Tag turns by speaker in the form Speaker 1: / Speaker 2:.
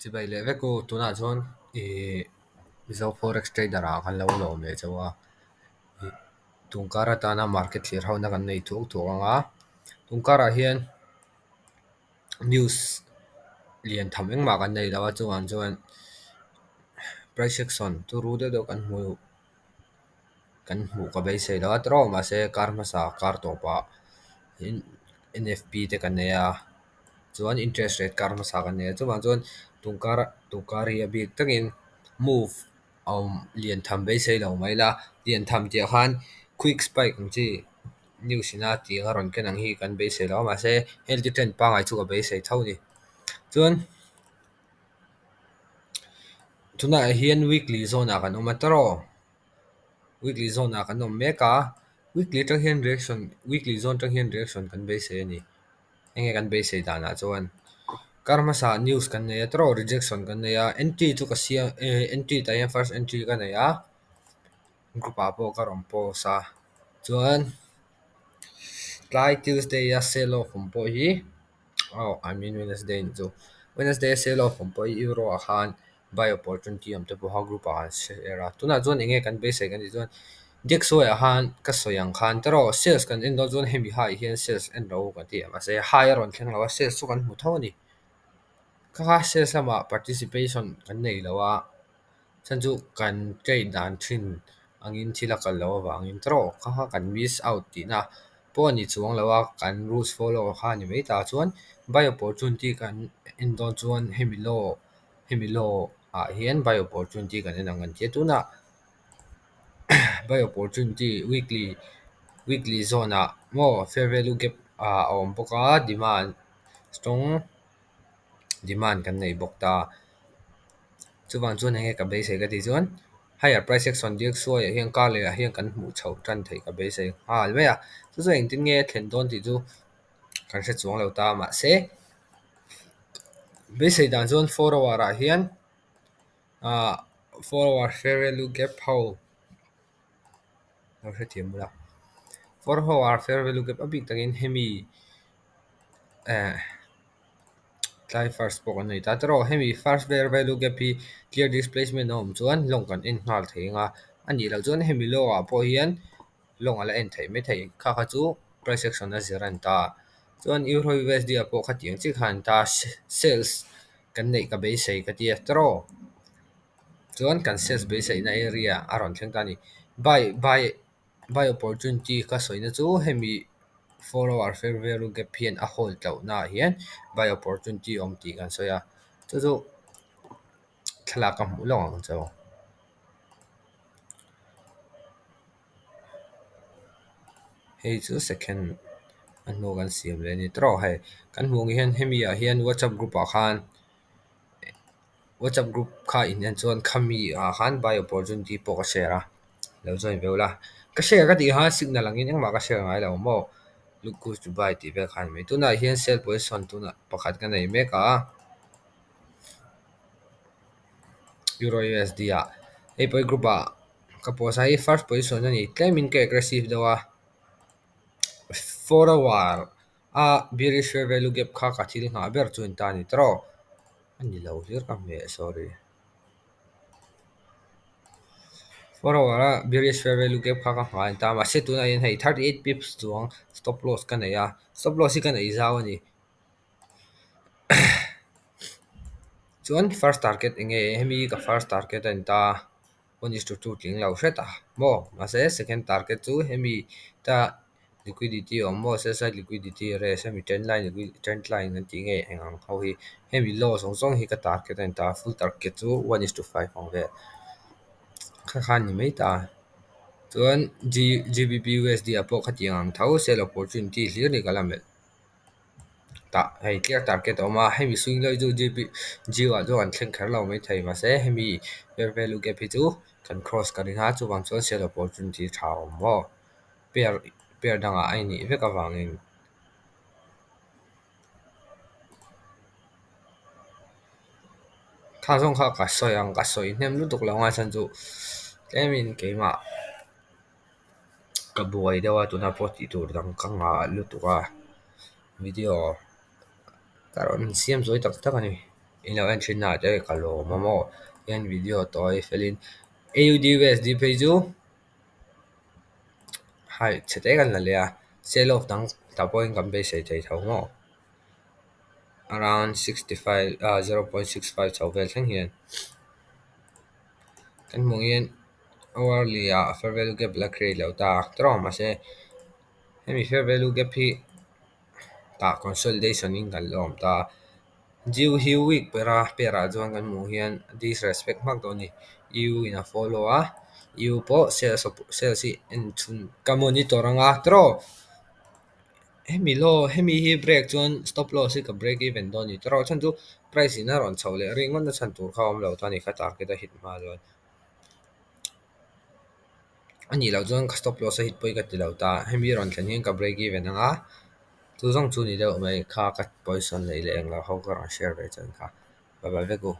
Speaker 1: Chibai leh vek u, tunah chuan ih Mizo Forex Trader ah kan lo lawm leh chauh a, ih tun kar atana market thlir ho na kan nei thuak thuak ang a, tun karah hian news lian tham engmah kan nei lo a chungah chuan price action turu deuh deuh kan hmu kan hmuh ka beisei lo a tawrh mahse kar hmasa kar tawpah N_F_P te kan nei a chuan interest rate kar hmasa kan nei a chuvang chuan tun kar tun kar hi a bik takin move a awm lian tham beisei lo mai ila lian tham tih ah khan quick spike ang chi news ina tiang a rawn ken ang hi kan beisei lo a mahse healthy trend pangngai chu ka beisei tho a ni chuan tunah hian weekly zone ah kan awm a tawrh weekly zone ah kan awm mek a weekly atang hian reaction weekly zone atang hian reaction kan beisei a ni enge kan beisei danah chuan kar hmasa news kan nei a tawrh rejection kan nei a entry chu ka siam eh entry tah hian first entry ka nei a group ah pawh ka rawn post a chuan tlai tuesday a sell off awm pawh hi aw I mean wednesday ni chu wednesday a sell off awm pawh hi euro ah khan buy opportunity awm te pawh kha group ah an share a tunah chuan enge kan beisei kan tih chuan DXY ah khan ka sawi ang khan tawrh sales kan en dawn chuan hemi haiah hian sales en ro kan ti a mahse hai a rawn thleng lo a sales chu kan hmu tho a ni kha kha sales lamah participation kan nei lo a chhan chu kan trade dan thin angin thil a kal loh avangin tawrh kha kha kan miss out tihna pawh a ni chuang lo a kan rules follow kha a ni mai ta chuan buy opportunity kan en dawn chuan hemi law hemi law ah hian buy opportunity kan en ang kan ti a tunah buy opportunity weekly weekly zone ah maw fair value gap ah a awm bawk a demand strong demand kan nei bawk ta chuvang chuan enge ka beisei ka tih chuan higher price action DXY ah hian car leh ah hian kan hmuh chhoh tan theih ka beisei nghal mai a chu chu engtin nge a thlen dawn tih chu kan hre chuang lo ta mahse beisei dan chuan 4 hour ah hian ah 4 hour fair value gap ho lo hrethiam bula 4 hour fair value gap a bik takin hemi eh tlai first pawh kan nei ta tawrh hemi first fair value gap hi clear displacement a awm chuan long kan en nghal thei ang a anih loh chuan hemi low ah pawh hian long a la en theih maithei kha kha chu price action a zir a ni ta chuan euro U_S_D ah pawh khatiang chiah khan a ni ta sales kan neih ka beisei ka ti a tawrh chuan kan sales beiseihna area a rawn thleng ta a ni buy buy buy opportunity ka sawina chu hemi 4 hour fair value gap hian a hold lohna ah hian buy opportunity awm tih kan sawi a chu chu thlalak ka hmuh lawk ang chu. Hei chu second a hnu kan siam leh a ni tawrh hei kan hmuh ang hian hemi ah hian whatsapp group ah khan whatsapp group kha in en chuan khami ah khan buy opportunity pawh ka share a lo join ve ula ka share ka tih khan signal angin engmah ka share ngai lo maw look good to buy tih vel kha a ni mai tunah hian sell position tunah pakhat ka nei mek a euro U_S_D ah hei pawh hi group ah ka post a hei first position a ni tlemin ka aggressive deuh a 4 hour a bearish fair value gap kha ka thil nghah ber chu a ni ta a ni tawrh a ni lo hlir ka hmeh sorry 4 hour a bearish fair value gap kha ka nghah a ni ta mahse tunah hian hei 38 pips chuang stop loss ka nei a stop loss hi ka nei zau a ni chuan first target enge hemi ka first target a ni ta 1:2 tling lo hret a maw mahse second target chu hemi ta liquidity awm maw sell side liquidity raise hemi trend line trend line an tih nge eng ang ho hi hemi low zawng zawng hi ka target a ni ta full target chu 1:5 ang vel kha kha a ni mai ta chuan G G_B_P U_S_D ah pawh khatiang ang tho sell opportunity hlir ni ka la melh tah hei clear target a awm a hemi swing lai chu G_B G ah chuan an thleng kher lo maithei mahse hemi fair value gap hi chu kan cross ka ring a chuvang chuan sell opportunity tha a awm maw pair pair dangah a innih vek avangin. Kha zawng kha ka sawi ang ka sawi hnem lutuk lo ang a chhan chu tlemin keimah ka buai deuh a tunah pawh tih tur dang ka nghah lutuk a video ka rawn siam zawi tak tak a ni. In lo en thin naah te ka lawm a maw? Hian video tawi felin AUD USD phei chu hai chhe te kan la leh a, sell off dang tah pawhin kan beisei thei tho maw? Around 65 0.65 chho vel thleng hian kan hmuh hian hourly ah fair value gap la create lo ta tawrh mahse hemi fair value gap hi tah consolidation in kan la awm ta. GU hi week bera pair ah chuan kan hmuh hian disrespect hmak dawn ni. EU in a follow a, EU pawh sales hi en chhun ka monitor anga tawrh. Hemi law hemi hi break chuan stop loss hi ka break even dawn ni tawrh. Chhan chu price in a rawn chho leh ringawt na chhan tur kha awm lo ta ni kha target a hit hma chuan. Ani lo chuan ka stop loss a hit pawh hi ka ti lo ta. Hemi rawn thlen hian ka break even anga chu zawng chu ni deuh mai kha ka position neih leh englo ho ka rawn share ve chuan kha. Bye bye vek u.